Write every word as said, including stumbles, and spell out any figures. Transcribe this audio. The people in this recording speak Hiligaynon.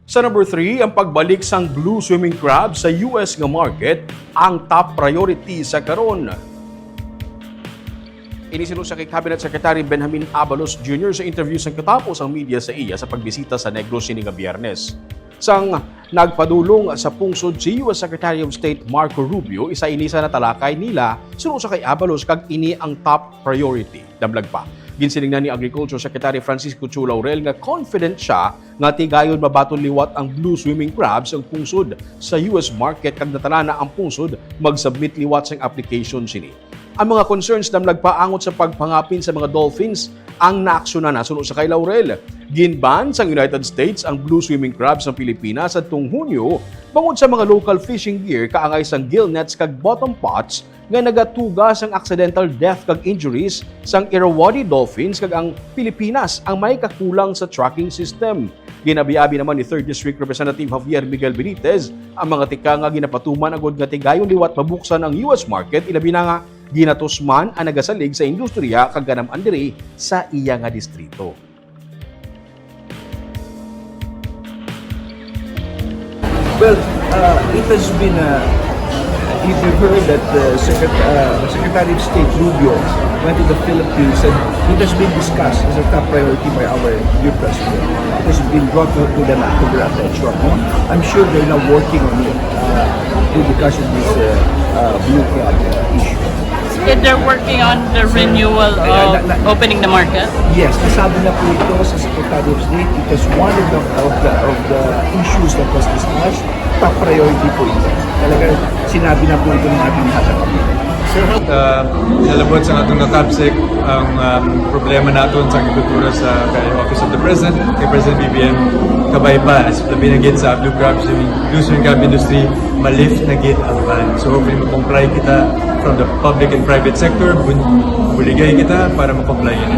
Sa number three, ang pagbalik sang blue swimming crab sa U S nga market ang top priority sa karon. Ini sinuno sa kay Cabinet Secretary Benjamin Abalos Junior sa interview sang katapos ang media sa iya sa pagbisita sa Negros sini nga Biyernes. Sang nagpadulong sa pungsod si U S Secretary of State Marco Rubio, isa ini sa natalakay nila suno sa kay Abalos kag ini ang top priority. Damlag pa, ginsiling na ni Agriculture Secretary Francisco Chu Laurel nga confident siya nga tigayon mabaton liwat ang blue swimming crab sang pungsod sa U S market kag natanan na ang pungsod mag-submit liwat sang application sini. Ang mga concerns damlag pa angot sa pagpangapin sa mga dolphins ang naaksyonan na suno sa kay Laurel. Ginban sang United States ang blue swimming crab sa Pilipinas adtong Hunyo bangod sa mga local fishing gear kaangay sang gill nets kag bottom pots nga nagatuga sang accidental death kag injuries sang Irrawaddy dolphins kag ang Pilipinas ang may kakulang sa tracking system. Ginabiabi naman ni Third District Representative Javier Miguel Benitez ang mga tikang nga ginapatuman agud nga tigayon liwat mabuksan ang U S market, ilabi na nga ginatusman ang nagasalig sa industriya kag ganaman diri sa iya nga distrito. Well, uh, it has been, uh, if you've heard that uh, Secret- uh, Secretary of State Rubio went to the Philippines and it has been discussed as a top priority by our new president. It has been brought to, to the national attention. I'm sure they're now working on it uh, with regards to this uh, uh, blue crab uh, issue. They're working on the renewal of opening the market. Yes, nasabi na po ito sa Secretary of State. It is one of the, of the, of the issues that was discussed. Top priority po ito. Talaga, sinabi na po ito ng ating lahat ng kapatid. Uh, nalabot sa atong natabsik ang um, problema naton sa agrikultura sa kay Office of the President, kay President B B M, kabay pa, as labi na gid sa blue crab swimming, blue swimming crab industry, ma-lift na gid ang ban. So hopefully, ma-comply kita from the public and private sector, bun- buligay kita para ma-comply ini.